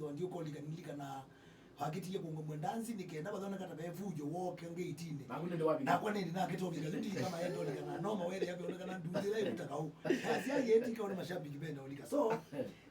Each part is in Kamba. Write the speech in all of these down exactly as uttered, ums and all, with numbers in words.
Ndio kolika nilika na hakitiye kungo mwendanzi nikenda bathona kata be fujo woke ngeitini. Naku nende wapi? Nakwa nende na kitu kika yuti kama yendo kana no mawele yapi onekana nduzi la yuta kau. Kasi ya yeti kaona mashabiki benda olika. So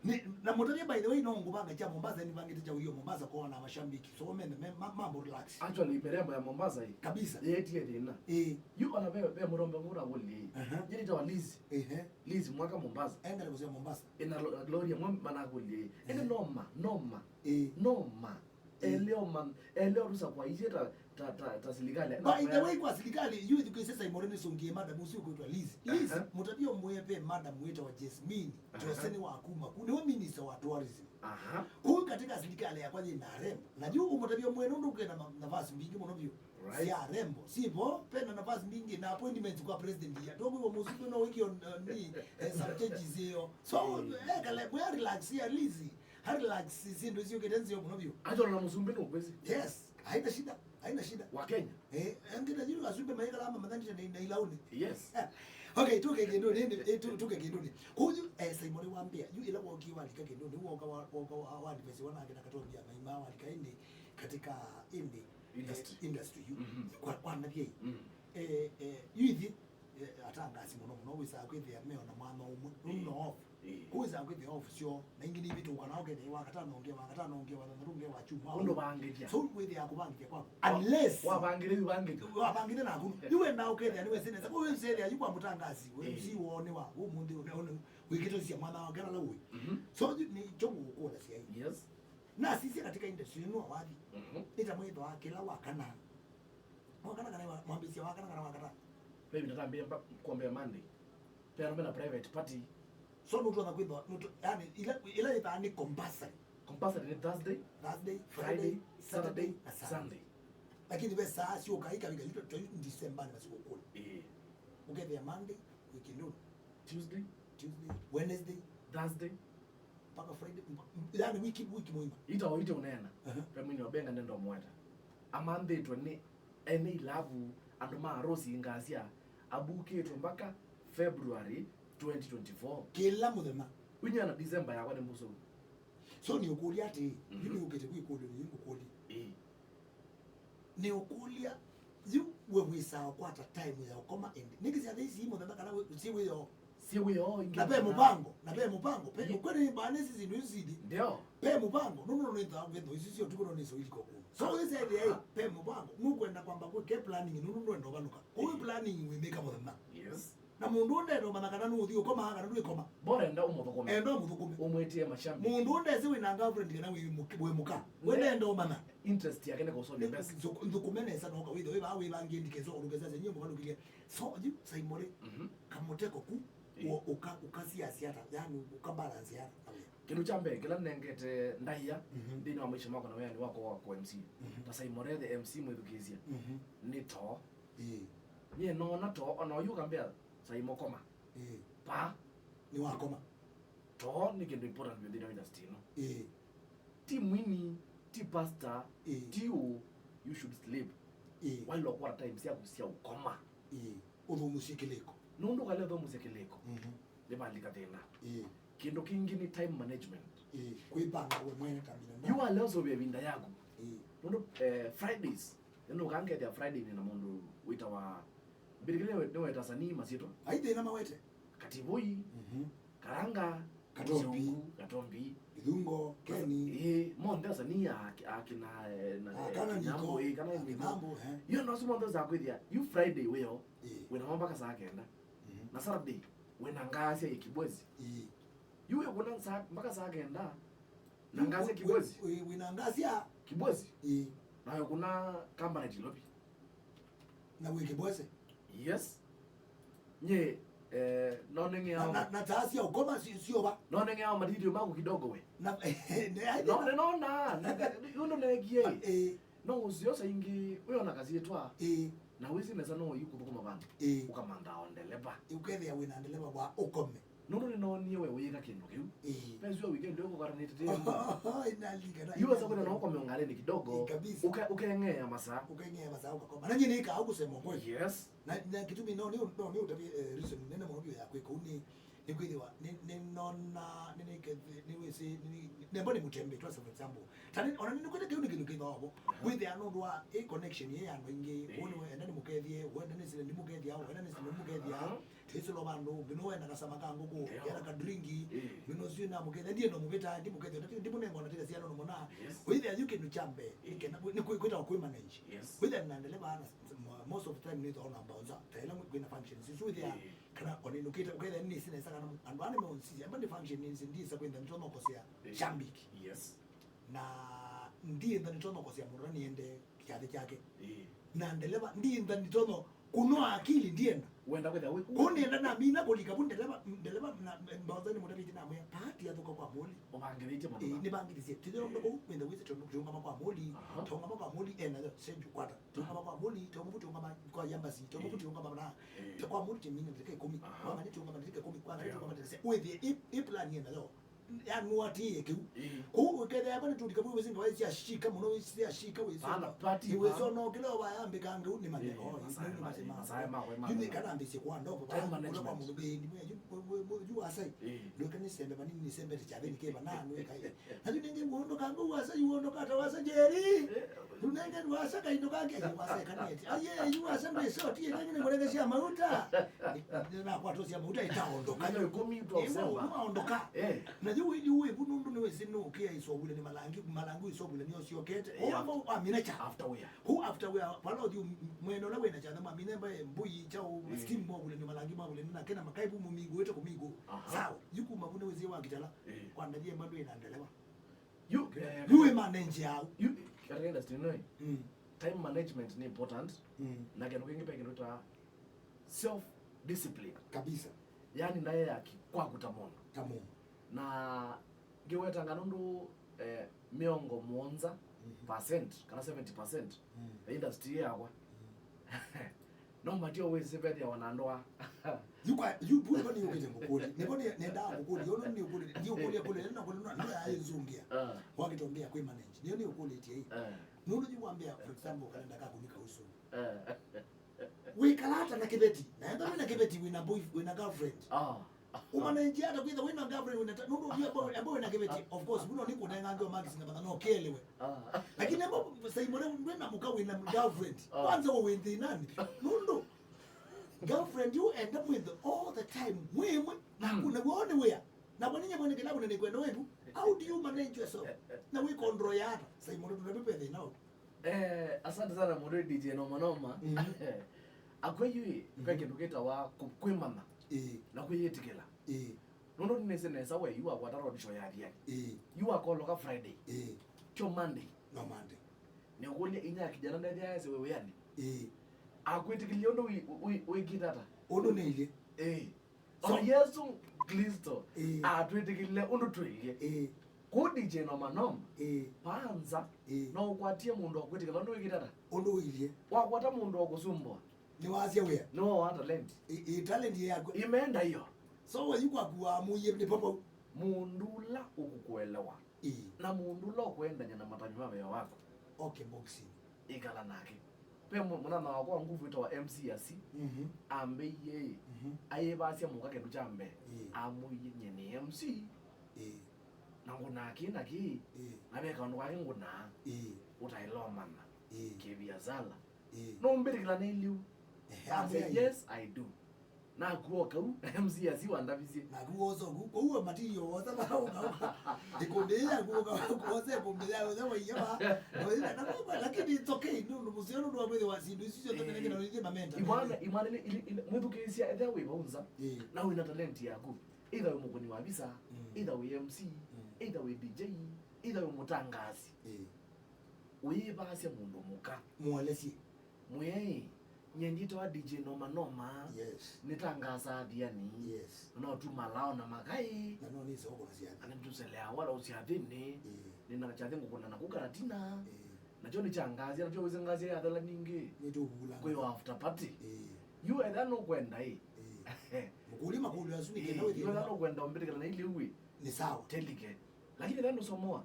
ni na mutavye, by the way, no ngubanga cha Mombasa, ni bangite cha uyo Mombasa kwa na mashabiki. So men, men ma- mambo relax. Actually, mirembo ya Mombasa hii. Kabisa. Yetie thina. Eh. Yu ona be be murombe ngura wuli. Aha. Yini ta Liz. Ehe. Liz mwaka Mombasa. Enda kusia Mombasa. Ina lo- lori ya mwa mana kuli. Ene noma, noma. Eh. Noma. Eh. Eleo man, eleo rusa kwa iye ta ta ta, ta silikali. By the way, kwa silikali, yu ithukwise Saimore nisungie madam ucio kwitwa Liz. Liz, aha, mutavye umwe pe madam witwa Jasmine. Aha. Joseni wa kuma ku niwe minister wa tourism. Aha. Kuu katika silikali yakwa yina arembo. Na yu umutavye umwe nundu kwina ma- nafasi mbingi muno vyu. Right. Sia rembo sivo pena nafasi mbingi na appointments kwa president ya togo wa musuku no wiki on uh, ni eh, some changes hiyo. So eh, kale mwe relax ya Liz, ha relax sindu sio kidenzi yo muno vyo. Ajo na musumbi no kwezi. Yes, haina shida, haina shida. Wa Kenya. Eh, angina juu asumbe maika lama madhani na na ilauni. Yes. Okay, tuke kindo ni eh, tu- tuke kindo ni. Kuju eh, Simon wambia, yu ila woki walika kindo ni woka wa woka wa wa advice wana kina katombia maima walika indi katika indi industry. Eh, industry yu kwa kwa na bia. Eh eh yu ithi eh, atangasi muno muno wisa kwithia meo na mwana umwe no off. Wisa kwithia off sio na ingi ni vitu kana okete wa katano nge wa katano nge wa thantharu nge wa chuma. Undo bangithia. So kwithia kubangithia kwako. Unless wabangire bibangithia. Wabangire na kuno. Iwe na okete ni wese nesa kwa wese ya yu kwa mutangasi we si wone wa umundi we one wikito sia mwana wa kana la uwe. So ni chomu kukula sia. Yes. Na sisi katika industry ino wathi. Nita mwitho wa kila wa kana. Wakana kana wa mwambisia wakana kana wakata. Baby natambia mba kuombea Monday. Pia naomba na private party. So nutu na kwitho nutu yani ila ila ita ni compulsory. Compulsory ni Thursday, Thursday, Friday, Saturday na Sunday. Lakini we saa sio kaika wika lito to December na siku kule. Eh. Ukethia Monday, weekend. Tuesday, Tuesday, Wednesday, Thursday, mpaka Friday, mpa- yani wiki wiki muima. Ita o ite unena. Aha. Pe mwini obenga nendo mweta. Amanthitwe ni ene ilavu andu ma arosi ngasya abukitwe mpaka February twenty twenty-four. Kila muthenya. Winya na December yakwa ni musu. So ni ukulia ati, Mhm. Ni ukete kwikulia ni ukulia. Eh. Nĩ ũkũlya, yu we wĩsaa ũkwata time ya ũkoma ĩndĩ? Nĩkĩ syathĩ ici imũthenya kana wĩ- syĩ wĩoo? Syĩ wĩoo ingĩ. Na ve mũvango, na ve mũvango. Pe- Ye- kweli mbaa nĩsi syĩndũ isu sili. Ndio. Pe mũvango, nũndũ nĩthaa ngetho isu sya ũtukũ no nĩso iliko kũu. So wĩsethĩa ĩ, pe mũvango, nũkwenda kwamba kwĩke planning nũndũ ndwenda ũvalũka. Kũu planning wĩmĩka mũthenya. Yes. Na mũndũ ũndenda ũmanya kana nũũthi ũkoma kana ndwĩkoma. Bora enda ũmũthũkũme. Enda ũmũthũkũme. Ũmwĩtie mashabiki. Mũndũ ũndesĩ wĩ na girlfriend kana wĩ mũk- wĩ mũka. We nenda ũmanya. Interest yake nĩ kũsũvya mbesa. Nthũkũme nesa noka wĩthe wĩ vaa wĩvangie ndikesa ũlũkesa senye mũvalũkilie. So yu Saimore, mhm, kamũteko ku, ĩ, ũka ũkasiasya ata yani ũkabalance ata na wĩa. Kĩndũ kya mbee kĩla nengete ndaia, mhm, nthĩnĩ wa maisha makwa na wĩanĩ wakwa wa kũ M C. Mhm. Ta Saimore the M C mwĩthukĩĩsya. Mhm. Nĩ too. Ĩĩ. Nyie noona too ona oyu ũkambĩa Saimo koma. Ĩĩ. Paa. Nĩwakoma. Too nĩ kĩndũ important vyũ nthĩnĩ wa industry ĩno. Ĩĩ. Ti mwini, ti pastor, ĩĩ, ti ũ, you should sleep. Ĩĩ. Waĩlwa kwata time syaku sya ũkoma. Ĩĩ. Ũthũmũsye kĩlĩko. Nũndũ ũkalea ũthũmũsya kĩlĩko. Mhm. Nĩvalika thĩna. Ĩĩ. Kĩndũ kĩngĩ nĩ time management. Ĩĩ. Kwĩpanga we mwene ta binadamu. Yu walea ũseũvya ĩvinda yaku. Ĩĩ. Nũndũ eh, Fridays, nĩnũkangethĩa Friday nĩ na mũndũ wĩtawa Mbirikile nĩweta asanii masyĩtwa. Ai thĩna mawete. Kativoi, mhm, Karanga, Katombi. Mũsyũku, Katombi. Ithungo, Keni. Ĩĩ, monthe asanii a- akina eh, na- ah, eh, kana Kinambo, Niko, ĩĩ, kana ah, Niko. Kinambo, eh. Yu nosu monthe za kwĩthĩa, yu Friday wĩo, ĩĩ, wĩna mo mpaka saa kenda. Mhm. Na Saturday, wĩna ngaa sya Kibwezi. Ĩĩ. Yu wĩkũna saa- mpaka saa kenda. Na ngasya Kibwezi. Wĩ- wĩ- wĩna ngasya. Kibwezi. Ĩĩ. Nayo kuna kamba na Nairobi. Na wĩ Kibwezi. Yes. Nye eh, noneng'ea na, na, na taa sya ũkoma si- siova. Noneng'ea madilio maku kidogo we. Na ne- none nona. Yundo negie. Ĩĩ. No ũsio saingi wĩona kasyĩtwa. Ĩĩ. Na wĩsĩ nesa no ũyu kũthũkũma vandũ. Ĩĩ. Ũkamantha o ndeleva. Ũkethĩa wĩna ndeleva wa ũkome. Nũndũ nĩnoonie we ũyĩka kĩndũ kĩu. Ĩĩ. Ve sua weekend ĩyo kũkatanĩte tĩĩ. Inalika na yu wesa kwenda no ũkome ngalĩnĩ kidogo. Ĩĩ, kabisa. Ũke- ũkeng'ea masaa. Ũkeng'ea masaa ũkakoma. Na nyie nĩkaa ũkũsema kweli. Yes. Na na kitumi no nĩ no nĩ ũtavye eh, reason nene mũno biũ ya kwĩka ũu nĩ Nĩkwĩthĩwa nĩ- nĩnona nĩnĩkethĩ nĩwĩsĩ nembo nĩ mũtembe twasa for example. Tani ona nĩnĩkwĩte kĩu nĩ kĩndũ kĩthoovo. Aha. Wĩthĩa nũndũ wa ĩ connection ĩ andũ aingĩ. Eh. Ũnĩ wenda nĩmũkethie, wenda nĩsile ndimũkethia, wenda nĩsile ndimũkethia. Aha. Twĩsĩlo vandũ, mino wenda kasama ka ngũkũ, Ndio. Kera ka drink, Eh. Mino sio na mũkethia, ndiye no mũvĩta, ndimũkethia, ndimũnenga ona tĩka siana no mona. Yes. Wĩthĩa yu kĩndũ kya mbee, Eh. Nĩ kwĩta kwĩ manage. Yes. Wĩthĩa na ndeleva na most of the time nĩthaona bouncer, ta ĩla kwĩna functions. Isu wĩthĩa Eh. Kana ona ĩndĩ ũkĩte ũkethĩa nĩsĩ nesa kana andũ aa nĩmeũnsisya amba nĩ function nĩsĩ ndiĩsa kwĩtha nĩtonokosea Eh. Shambiki. Yes. Na ndiĩtha nĩtonokosea mũndũ na nĩende kyathĩ kyake. Eh. Na ndeleva ndiĩtha nĩtono kũnoa akili ndienda. Wenda kwĩtha wĩ kũu nĩenda namina kũlika vu ndeleva ndeleva na mbaũza nĩ mũtavĩte namwĩa paati athũka kwa mũli. Ũvangĩthĩtye maũndũ. Eh, nĩvangĩthĩsye tĩthĩondoka ũu wĩtha wĩsĩ tũngama kwa mũli. Aha. Tũngama kwa mũli enayo senju kwata. Tũngama kwa mũli tũngama vu tũngama kwa yambasi tũngama vu tũngama na Eh. Te kwa mũndũ kĩmina ndatĩka ĩkũmi. Aha. Wang'ania tũũngama ndatĩka ĩkũmi, wang'ania tũũngama ndatĩka sya. Wĩthĩe ĩ, ĩ plan yĩ nayo. Yanũatĩĩe kĩu. Eh. Kũu ũkethĩa amba nĩtũlika vau wĩsĩ ngewa syashika mũno, syashika wĩsĩ. Pana party, nĩwĩsĩ pana. Ona ũkĩla wayambĩka ngeu nĩ Eh, matheko. Masae ma- masae ma- ma- Yu nĩ kana ambĩsye kwa ndovo. Time management. Kwa mũndũ bĩndi mwe, yu- yu- yu wasai. Eh. Nĩweka nĩsembe vanini nĩsembete kyathĩni kĩva na nĩweka. Na yu nĩngĩ wondoka ngeu wasai wondoka ta wasa Njeri. Eh. Tunenge ndwasa kaindo kake, yu wasa kaneti. Aye, yu wasa ndwĩsoti, ĩnenge nĩ mũrenge sya mauta. Nĩ- nĩ- nakwatwo sya mauta ĩtaondoka. Ĩno ĩkũmi twa Ĩmwe December. Ũmwe aondoka. Eh. Na yu wĩthi uwe vu nũndũ nĩwĩsĩ nũkĩa isovule nĩ malangi, malangi isovule nĩo siokete. Yeah. Ũmwe amina cha. After where? Who after where? Pala ũthiũ mwene ũla wĩna chatha mamina mbae mbui chao Eh. Steam mwavulanio malangi mavulani na kena makaivu mumingu wete kumingu. Aha. Sawa. Yu kuma vu nĩwĩsĩ wa kitala. Eh. Kwa ndathie mbandu ĩna ndeleva. Yu, eh, Yu ĩmanenji yao. Yu, katika industry ĩno, Mm. Time management ni important. Mm. Na kĩndũ kĩngĩ pe kĩndũ ta self discipline. Kabisa. Yani naye ya ki- kwaku ta mũndũ. Ta mũndũ. Na ngĩwetanga nũndũ eh, mĩongo mũonza percent kana seventy percent Mm. ya industry yakwa. Mm. No matio wĩsĩ vethĩawa na ndoa. Yu kwa yu bu nĩvo nĩũkĩte ngũkũlya. Nĩvo nĩ- nendaa ngũkũlya. Yono nĩ ũkũlya. Ndio ũkũlya kũlya. Ndio ũkũlya. Ndio ya nzungia. Ah. Wakitombea kwe manage. Ndio nĩ ũkũlya tie. Eh. Nũndũ yu wambia for example kalenda ka kunika usu. Eh. Wĩkala ata na kĩveti? Na enda wĩna kĩveti wĩna boy wĩna girlfriend. Ah. Ũmanenji ata kwĩtha wĩna girlfriend wĩna ta- nũndũ ũthiĩ ambao ambao wĩna kĩveti. Of course, muno nĩ kũnenga ngeo marks na matha no kelewe. Ah. Lakini ambao sai mwana wĩna mũka wĩna girlfriend. Ah. Kwanza wewe nthĩnani. Nũndũ girlfriend you end up with all the time. Mwemwe na Mm. kuna wone wea. Na kwa nini mwana kila kuna ni kwenda wetu? How do you manage yourself? Na we control ya ata? Sai mwana tunapepe thĩna. Eh, asante sana mũndũ D J Noma Noma. Mhm. Akwa yu ĩ, ve Mhm. kĩndũ kĩtawa kũ- kwĩmanya Ĩĩ. Na kwĩyĩtĩkĩla. Ĩĩ. Nũndũ nĩnĩsĩ nesa we yu wakwata road show ya Athiani. Ĩĩ. Yu wakoloka Friday. Ĩĩ. Kyo Monday. No Monday. Nĩũkũlya inya ya kijana ndethĩa ese we wĩanĩ. Ĩĩ. Akwĩtĩkĩlya ũndũ wĩ- wĩ- wĩkĩte ata? Ũndũ nĩilye. Ĩĩ. So- Ona Yesu Kristo Ĩĩ. Atwĩtĩkĩlile ũndũ twĩlye. Ĩĩ. Kũu D J Noma Noma, Ĩĩ. Panza, Ĩĩ. No ũkwatie mũndũ wa kwĩtĩkĩla ũndũ wĩkĩte ata? Ũndũ ũilye. Wakwata mũndũ wa kũsumbũa. Nĩwasya wĩa. Nĩwoa talent. Ĩ- ĩ talent yaku. Imeenda hiyo. So wayu kwaku wamũie nĩ papa. Mũndũ ũla ũkũkũelewa. Ĩĩ. Na mũndũ ũla ũkwendany'a na matany'o ma wĩa waku. Okay, boxing. Ĩkala nake. Ve mũ- mũnana wakwa wa nguvu wĩtawa M C Asi, Mhm. Ambĩie ĩ, Mhm. Ayĩvasya mũka kĩndũ kya mbee, Ĩĩ. Amwĩie, "Nyie nĩ M C, Ĩĩ. Na ngũnaa kĩĩ na kĩĩ, Ĩĩ. Na ve kaũndũ kangĩ ngũnaa, Ĩĩ. Ũtaĩla ũmanya, Ĩĩ. Kĩviasala." Ĩĩ. Nũmbĩtĩkĩla nĩ liu. Ehe, Asya, amwĩa, "Yes, I do." Nakuo kau, M C Asi wandavisye. Naku wosa ku, kwa uwe material wosa ba uka uka. Ikundi ya ku uka wosa ikundi ya wosa wa iya ba. Lakini it's okay, no no musio no wa mwezi wa sindu isu zote na kina ndio mamenta. Imwana imwana ile ile mwithukisia etha we baunza. Eh. Na wina talent yaku. Either we mukuni wa visa, Mm. Either we M C, Mm. Either we D J, either we mutangazi. Eh. Wĩvasya mũndũ mũka. Mwelesye. Mwĩai, nyie nditawa D J Noma Noma. Yes. Nĩtangasaa Athiani. Yes. No tumalao na makai. Na no nĩse ũkũna syathi. Ana tuselea wala usyathini. Ĩĩ. Nĩna kyathi ngũkũna na kukaratina. Ĩĩ. Nakyo nĩ kya ngazi, nakyo wĩsĩ ngazi yathela ningĩ. Nĩtũvula. Kwĩ after party. Ĩĩ. Yu etha nũkwenda ĩ. Ĩĩ. Mũkũlye makũlyo asu nĩ kenda wĩthĩe. Yu etha nũkwenda ũmbĩtĩkĩla na iliu ĩ. Nĩ sawa. Telike. Lakini etha nũsomoa.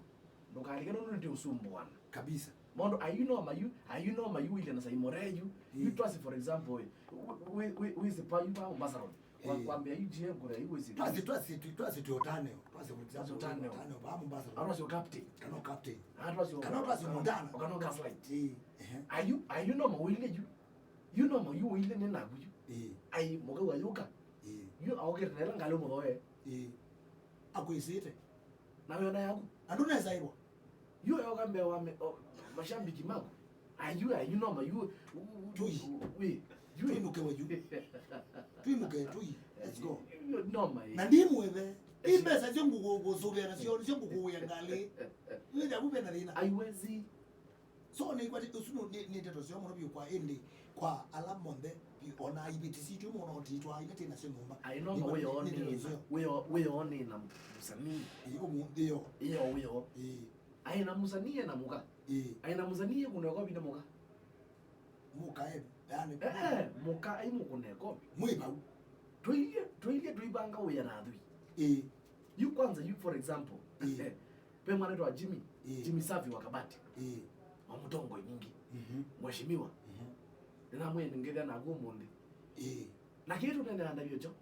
Ndũkalike nũndũ nĩtĩũsumbũana. Kabisa. Maũndũ ayu no mayu, ayu no mayu wĩle na Saimore yu. Yu Mm. Twasi, for example, ĩ, wĩ- wĩ- wĩ- wĩsĩ pa yu pa Mombasa Road. Kwa, eh, kwambia U G A ngũtha iwezi. Twasi, twasi, tu-, twasi tuotane. Twasi, for example, tuotane. Tuotane, ba Mombasa. Kana twasi captain. Kana captain. Kana twasi, kana twasi Montana. Kana Gaslight. Eh, ehe. Ayu, ayu no mawili yu. Yu no mayu wili ni naku yu. Eh. Ai, mũka wa yuka. Eh. Yu aokete na ila ngali mũthoe. Eh. Akwĩsĩte. Na wĩona yaku. Andũ nesa ibo. Yu yoka mbee wa me-, o, mashambiki maku. Ayu, ayu no mayu. Tui. We, yu. Tuinuke wa yu. Tuinuke, tui. Let's go. Yu, no mayu. Na ndi mwĩve. Ĩ mbesa syo ngũkũsũvĩa nasyo, syo ngũkũĩa ngalĩ. Yu ya kũvena thĩna. Aiwezi. So, nĩkwati, ũsu nũ-, nĩ, nĩ ndeto syoo mũno vyũ kwa ĩndĩ, kwa ala monthe vyũ, ona ivĩti sitũ mũno titwa ila twĩ nasyo nyũmba. Ai, no, nĩkwati, wĩoo nĩ ndeto nĩ syoo. Wĩoo, wĩoo nĩ na mũsanii. Ĩ, ũmũnthĩ yo. Ĩyo, wĩoo. Ĩ. Ai, na mũsanii ena mũka. Ĩ. Ai, na mũsanii ekũna ĩkovi nĩ mũka. Mũka, eh, yani, eh, eh, mũka, ai, mũkũna ĩkovi. Mwĩ vau. Tũilyĩ, tũilyĩ tũivanga wĩa na athwii. Ĩ. Yu kwanza, yu, for example, ĩ. Ve mwana wĩtawa Jimmy, ĩ. Jimmy Safi wa Kabati. Ĩ. Wa mũtongoi nyingĩ. Mhm. Mheshimiwa. Mhm. Nĩnamwĩe nĩngethĩa naku ũmũnthĩ. Ĩ. Na kĩĩ tũneenea ndavyo kyo?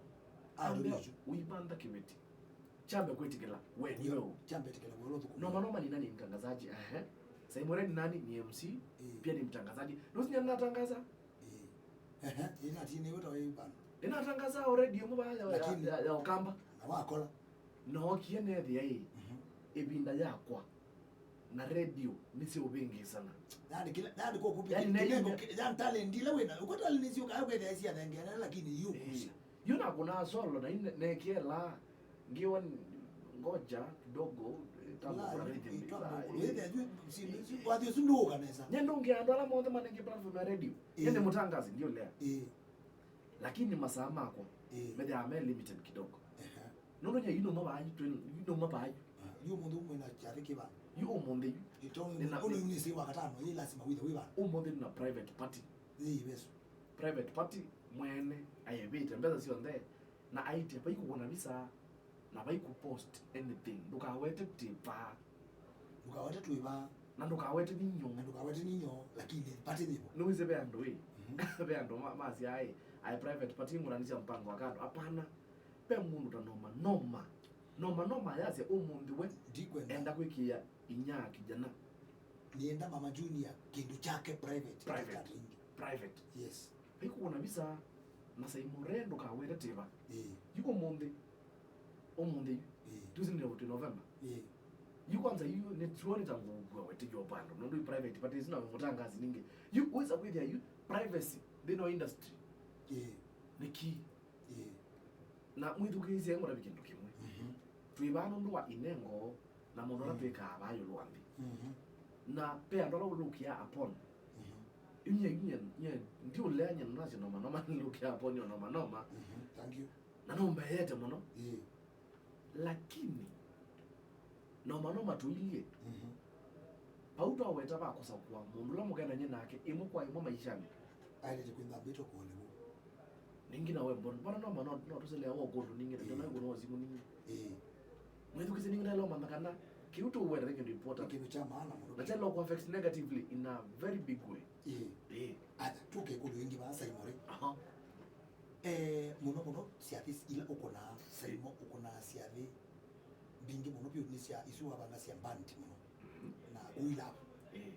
Ah, ambĩa ndavyo kyo. Ũipanda kĩveti. Kyambe kwĩtĩkĩla we nĩwe ũ. Kyambe ĩtĩkĩla we ũla ũthũkũma. Noma Noma ni nani? Mtangazaji. Ehe. Saimore ni nani? Ni M C. Ĩ. Pia ni mtangazaji. Nũsinya natangaza. Ĩ. Ehe, ĩ nati nĩ wĩtawa ĩ bana. Nĩnatangaza o radio mũ vaa ya, ya, lakini ya, ya Ũkamba. Na wakola. Nookie neethĩa ĩ, mhm, ĩvinda yakwa na radio nĩsyaũvĩngĩĩsana. Yani kila, yani kwa kupi yani kile, yani talent ile wena. Uko talent sio kaya kwa ya sia thengene, lakini yu, eh, kusia. Yu nakũnaa solo na ine-, nekiela ngiwa n-, ngoja kidogo, eh, tambo la, kuna rhythm, eh, tambo la, kuna eh, rhythm, yu, si, si, eh, wathi ũsu ndũũka nesa. Nye ndũngĩa andũ ala monthe manenge platform ya radio. Eh. Nye nĩ mũtangazi, ndiũlea. Eh. Lakini masaa makwa, eh, methĩawa me limited kidogo. Ehe. Nũndũ nye yu nũma vaa yu, twĩ, yu nũma vaa yu. Ah, yu ũmũnthĩ ũmwe na kyathĩ kĩva? Yu ũmũnthĩ yu. Ito nĩ na, ũnĩ nĩ sĩ wa katano, yĩ lazima wĩthe wĩ va? Ũmũnthĩ nĩ na private party. Yĩ ivesu. Private party mwene ayĩvĩte mbesa syonthe, na aitia vai kũkũna visa, na vai kũ post anything. Ndũkawete twĩ vaa. Ndũkawete twĩ vaa. Na ndũkawete ninyo. Na ndũkawete ninyo, lakini party nĩvo. Nĩwĩsĩ ve andũ ĩ. Mhm. Ve andũ ma-, masya ĩ, ai private party ngũnanisya mpango wa kando. Apana. Ve mũndũ ta Noma Noma. Noma Noma yasya ũmũnthĩ we ndikwenda, enda kwĩkĩa inya kijana. Nienda Mama Junior kĩndũ kyake private. Private. Private. Yes. Vai kũkũna visa na Saimore ndũkawete twĩ va. Ĩĩ. Yu ũmũnthĩ. Ũmũnthĩ yu. Ĩĩ. Tuesday nĩ twĩ November. Ĩĩ. Yu kwanza yu nĩ tuone ta ngũkua wetĩkyo pando. Nũndũ yu private parties na mũtangazi ningĩ. Yu wĩsa kwĩthĩa yu privacy thĩna wa industry. Ĩĩ. Nĩ key. Ĩĩ. Na mwĩthukĩĩsye ngũtavye kĩndũ kĩmwe. Mhm. Twĩ vaa nũndũ wa inengo na maũndũ ala, mhm, twĩkaa vaa ĩũlũ wa nthĩ. Mhm. Na ve andũ ala ũlũkĩaa upon. Mhm. Yu nyie, yu nyie, nyie, ndiũlea nyie nasya Noma Noma nĩlũkĩaa upon o Noma Noma. Mhm. Thank you. Na nũmbeete mũno. Ĩĩ. Lakini, Noma Noma tũilyĩ. Mhm. Vau twaweta va kũsakũa mũndũ ũla mũkenany'e nake ĩmwe kwa ĩmwe maishanĩ. Aĩlĩte kwĩthambĩtwe kũolew'o. Ningĩ na we mbona, mbona Noma no, no tũseleawa ũkũndũ ningĩ, na, ĩĩ, tũnaĩ kũnwa simũ ningĩ. Ĩĩ. Mwĩthukĩsye ningĩ ndaĩla ũmantha kana kĩu tũweta nĩ kĩndũ important. Nĩ kĩndũ kya maana mũno. Na kyaĩla kũ affect negatively in a very big way. Ĩĩ. Ĩĩ. Ata, tũke kũlyo ĩngĩ vaa Saimore. Aha. Eh, mũno mũno syathĩ ila ũkũnaa, Saimo ũkũnaa syathĩ mbingĩ mũno vyũ nĩ sya isu wavanga sya band mũno. Mhm. Na kũu Ilavu. Eh.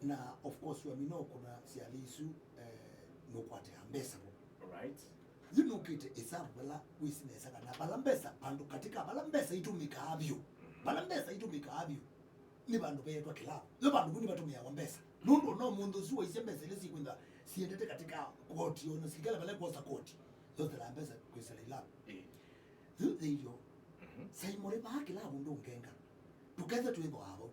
Na of course, wamina ũkũna syathĩ isu, eh, nũkwatĩaa mbesa vo. Right. Yu nũkĩte ĩsavu vala wĩsĩ nesa kana vala mbesa, vandũ katika vala mbesa itũmĩkaa vyũ. Mhm. Vala mbesa itũmĩkaa vyũ. Nĩ vandũ veetwa kĩlavu. Yo vandũ vu nĩvatũmĩawa mbesa. Nũndũ no mũndũ ũsu waisye mbesa ila sikwĩtha siendete katika koti, ona silikali vala ĩkwosa koti, yosela mbesa kwĩsela ilavu. Ĩĩ. Yu thĩio, mhm, Saimore vaa kĩlavu ndũngenga. Ndũkethe twĩthwaa vau.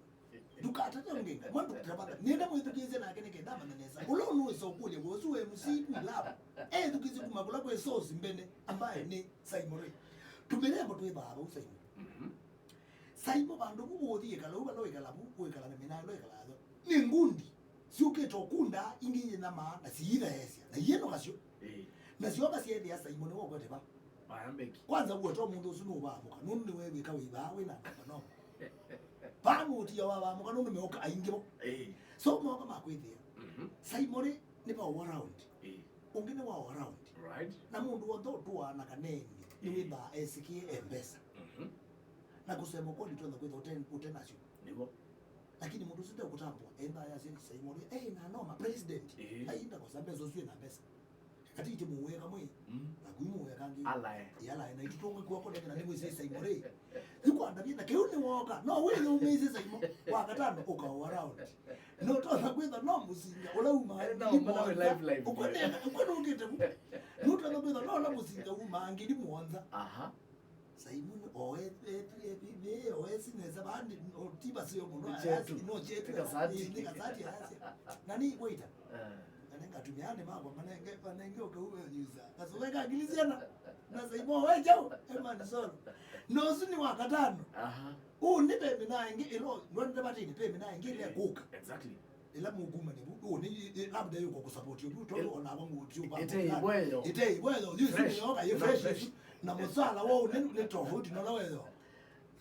Ndũkatate ũngenga. Mwa ndũkĩra vata. Nĩenda mwĩthukĩĩsye nake nĩ kenda amanya nesa. Ũla ũnũĩsa ũkũlya we ũsu we M C ku ilavu. Ethukĩĩsye kuma kũla kwĩ source mbene ambaye nĩ Saimore. Tũmĩlembo twĩthwaa vau Saimore. Mhm. Saimo vandũ vu ũthi ĩkala, u vala wĩkala vu, wĩkala na mĩnalo ĩkala yo. Nĩ ngundi syũkĩte ũkunda ingĩ yĩnyamaa na siithaesya, na iĩ nũkasyo. Ĩĩ. Na syoka syeethĩa Saimo nĩwe ũkwete va. Vaya mbeki. Kwanza guo to mũndũ ũsu nũvaamũka, nũndũ nĩwe wĩka wĩvaa wĩ na Noma Noma. Vaa mũtia wavaamũka nũndũ meũka aingĩ vo. Ĩĩ. So moka makwĩthĩa. Mhm. Saimo rĩ, nĩ va all around. Ĩĩ. Ũngĩ nĩ wa all around. Right. Na mũndũ wothe ũtũaa na kaneni, nĩwĩthaa esĩkĩe e mbesa. Mhm. Na kũsema kweli twenda kwĩtha ũte, ũte nasyo. Nĩguo. Lakini mũndũ ũsu ndeũkũtambwa, enda yasya Saimore, eh, na no ma president. Eh. Ai, ndakosa mbesa ũsu ena mbesa. Kati iti mũweka mwe, mm, na kui mũweka ngi. Alae. Yalae, na itutongwe kwa kone kana nĩ mwĩsĩ Saimore. Yu kwa ndavye na kĩu nĩ woka. No we nĩ ũmĩsĩ Saimo. Wa katano ũka around. No tosa kwĩtha no mũsinga. Ũla uma. Eh, no, mbona we live, live. Ũkone, ũkone ũkĩte mu. No tosa kwĩtha no na mũsinga uma ngiri mũonza. Aha. Saimoni, oe, e, e, e, oe sinesa bandi, o, ti baseo mũno, nĩ kyetu. Ayasi, no kyetu. Nĩ kasati. Ĩĩ, nĩ kasati, ayasi. Na nĩ waiter. Eh. Na nĩ ngatumia nĩ makwa, manenge, manenge ũkauwe nyusa. Kasuwe ka ngilisiana. Na Saimo, we chao, Emma Solo. No ũsu nĩ wa katano. Aha. Ũ nĩ pembe na ĩngĩ, ĩlo, ndwende batini, pembe na ĩngĩ, ĩle kũka. Exactly. Ĩla mũkuma nĩ vu, ũ, nĩ, ĩ, labda yuko kusupport yu, tondũ ona ava mũti ũva ĩte ĩvweyo. Ĩte ĩvweyo, yu fresh. Ĩsu nĩ yoka, ĩ fresh, fresh. Na mũsala wao nĩ, nĩ tofauti na ũla weyo.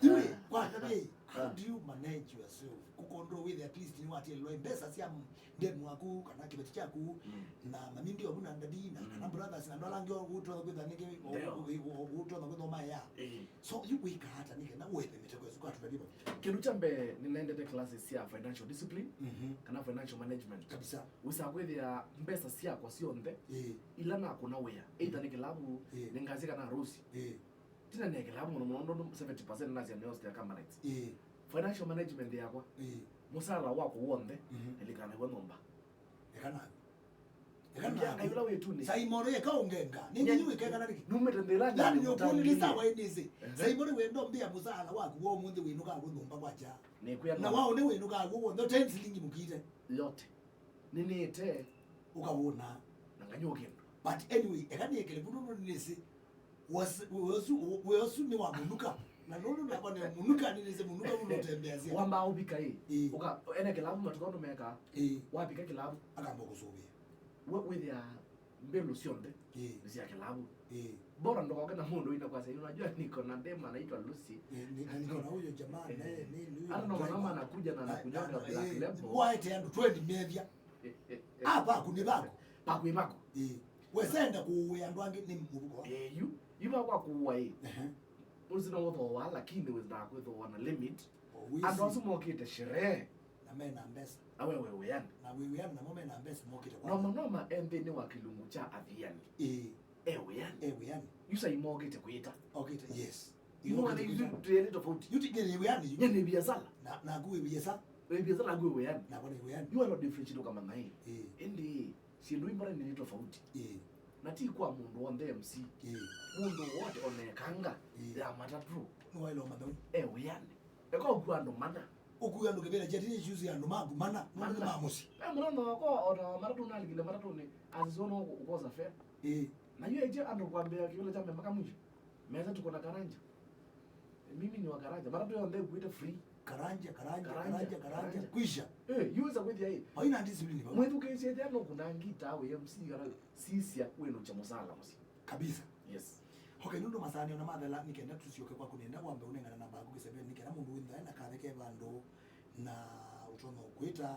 Iwe, ah, kwa kabe, how do you manage yourself? Kukontrol with at least ni watielwa mbesa cia m-, ndemu waku, kana kibeti kyaku, mm, na mami ndio muna ndadi, na, mm, kana brothers, na ndola ngio, utoka kwitha nike, ndio, utoka kwitha maya. Eh. So, yu wĩka ata nĩ kana wĩthemete kwa suka tũtavima? Kĩndũ kya mbee, nĩnendete classes sya financial discipline, mhm, kana financial management. Kabisa. Wĩsaa kwĩthĩa mbesa syakwa syonthe, ĩĩ, ila nakũna wĩa, either, ĩĩ, nĩ kĩlavu, ĩĩ, nĩ ngazi kana harusi. Ĩĩ. Tina nĩ kĩlavu mũno mũno, nũndũ seventy percent nasya nĩ hostel kama nights. Ĩĩ. Financial management yakwa, ĩĩ, mũsala wakwa w'onthe, mhm, nĩlikana nĩw'o nyũmba. Eka naku. Eka naku. Ngai ũla wĩ ĩtunĩ. Saimore, eka ũngenga. Nĩ nginya wĩkengana nĩkĩ? Numĩte nthĩlanĩ. Yaani, nĩ ũkũnĩlĩ sawa ĩnĩsĩ. Ehe. Saimore, wendo mbĩa mũsala waku wa ũmũnthĩ wĩnũkaa wĩ nyũmba kwa kya. Nĩkwĩa na no. Wao nĩ wĩnũkaa w'o w'onthe, ten silingi mũkite. Yote. Nĩnĩte. Ũkawona. Na nganyuo kĩndũ. But anyway, eka nĩekele vuno nĩnĩsĩ. Wes-, wesu, wesu nĩ wa mũnuka. Na nũndũ nakwa nĩ mũnuka, nĩnĩsĩ mũnuka mũno ũtembeasya. Wambaa ũvika ĩ. Ĩĩ. Ũka, ene kĩlavu matukũ andũ mekaa. Ĩĩ. Wavika kĩlavu. Akamba kũsũvĩa. We, wĩthĩa mbĩlũ syonthe, ĩĩ, nĩ sya kĩlavu. Ĩĩ. Bora ndũkoke na mũndũ wĩna kwasya, "Unajua niko na dem anaitwa Lucy." Ĩĩ, ni-, na niko na huyo jamaa, naye ni, ni huyo. Hata na mwanaume anakuja na anakunyonga black label. Waete andũ twenty methya. Apa aku nĩ vaku. Paku ĩ vaku. Ĩĩ. Wesenda kũũĩa andũ angĩ nĩ mũvuko. Ĩĩ, yu, yu vakwa kũũa ĩ. Ehe. Ũsi no ũthooa, lakini wĩthaa kwĩthooa na limit. Andũ asu mokĩte sherehe. Na mena mbesa. Na we wĩ wĩanĩ. Na wĩ wĩanĩ, namo mena mbesa mokĩte kwa. Noma noma e nthĩnĩ wa kĩlungu kya athiani. Ĩĩ. E wĩanĩ. E wĩanĩ. Yu Saimo okĩte kwĩta. Okĩte, yes. Yu mwana yu twĩanĩ tofauti. Yu ti nĩ wĩanĩ yu. Nye nĩ biasala. Na, naku wĩ biasala. Wĩ biasala naku wĩ wĩanĩ. Nakwa nĩ wĩanĩ. Yu ano differentiate ũkamanya ĩ. Ĩĩ. Ĩndĩ syĩndũ imbara nĩ tofauti. Ĩĩ. Na ti kwa mũndũ wonthe M C. Ĩĩ. Mũndũ wote onekanga, ĩĩ, ya matatũ. Nĩwaĩle ũmanya. E wĩanĩ. Eka ũkua andũ mana. Ũkua andũ kĩvĩla kya teenage youth andũ maku mana, nũndũ nĩ ma mũsyĩ. Mana. E mũno no ko ona matatũ nalikile matatũnĩ, asisona ũkosa fare. Ĩĩ. Na yu eje andũ kwambĩa kĩvĩla kya mbee mpaka mwisho. Meza tuko na Karanja. Mimi ni wa Karanja. Matatũ yonthe ĩkuĩte free. Karanja, Karanja, Karanja, Karanja, Karanja, Karanja. Kwisha. Eh, yu wĩsa kwĩthĩa ĩ. Haina discipline baba. Mwĩthukĩĩsye ethĩa nũkũna ngita wĩ M C kana sisya wĩnũkya mũsala mũsyĩ. Kabisa. Yes. Okay, nũndũ masaa nĩ ona mathela, nĩ kenda tũsyoke kwaku nenda wambe ũnengane namba yaku kĩsevenĩ, nĩ kenda mũndũ wĩnthae na kaveke vandũ na ũtonya ũkwĩta,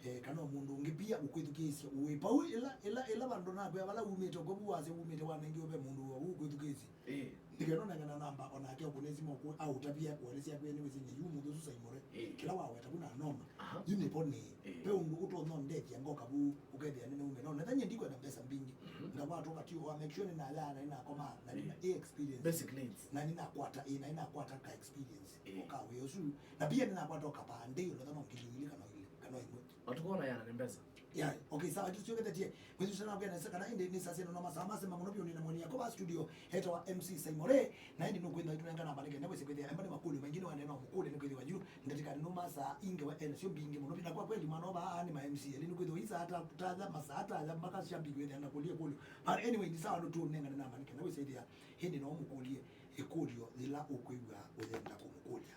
eh, kana o mũndũ ũngĩ pia ũkwĩthukĩĩsya ũĩ pau ĩla, ĩla, ĩla vandũ nakwĩa vala umĩte, ũkwĩa vu wasya umĩte wanengiwe ve mũndũ wa ũkwĩthukĩĩsya. Ĩĩ. Nĩ kenda ũnengane namba onake ũkũne simu ũkũ-, aũtavye kũelesya kwĩa nĩ wĩsĩ nĩ yu mũndũ ũsu Saimore. Ĩĩ. Kĩla waweta vu na noma. Aha. Yu nĩvo nĩ. Ĩĩ. Ve ũndũ ũtonya ũndethya ngoka vu. Ũkethĩa nĩnaume. No, nethanyie ndikwenda mbesa mbingĩ. Mhm. Ngakwata ũkati wa make sure nĩnalaa na nĩnakoma na nĩna, ĩĩ, experience. Basic needs. Na nĩnakwata, ĩĩ, na nĩnakwata ka experience. Ĩĩ. Oka wĩ ũsu. Na pia nĩnakwata ũkapaa ndĩ ũlotha no ngili ili kana ile, kana ĩmwe. Matukũ ona yana nĩ mbesa. Yeah, okay, sawa, tũsyokethetye. Mwezi sana kwa nesa kana indi nĩ sasa no masaa masema mũno biũ nĩ na mwini yako ba studio. Heta wa M C Saimore. Na ĩndĩ nũkwĩthwa ĩtũnenga namba nĩ kenda wĩsĩ kwĩthĩa emba nĩ makũlyo maingĩ nĩ wanena ũmũkũlya nĩ kwĩthĩwa yu ndatĩka nĩ nũma saa ingĩ wa ene syo mbingĩ mũno. Na kwa kweli mwana wa baa nĩ ma M C elĩ nĩ kwĩthĩwa ii saa ta-, taya masaa taya mpaka shabiki wĩthĩa na kũlya ĩkũlyo. But anyway, nĩ sawa nũtũnengane namba nĩ kenda wĩsĩ ĩthĩa hĩndĩ no mũkũlye ĩkũlyo yĩla ũkwĩw'a ũyenda kũmũkũlya.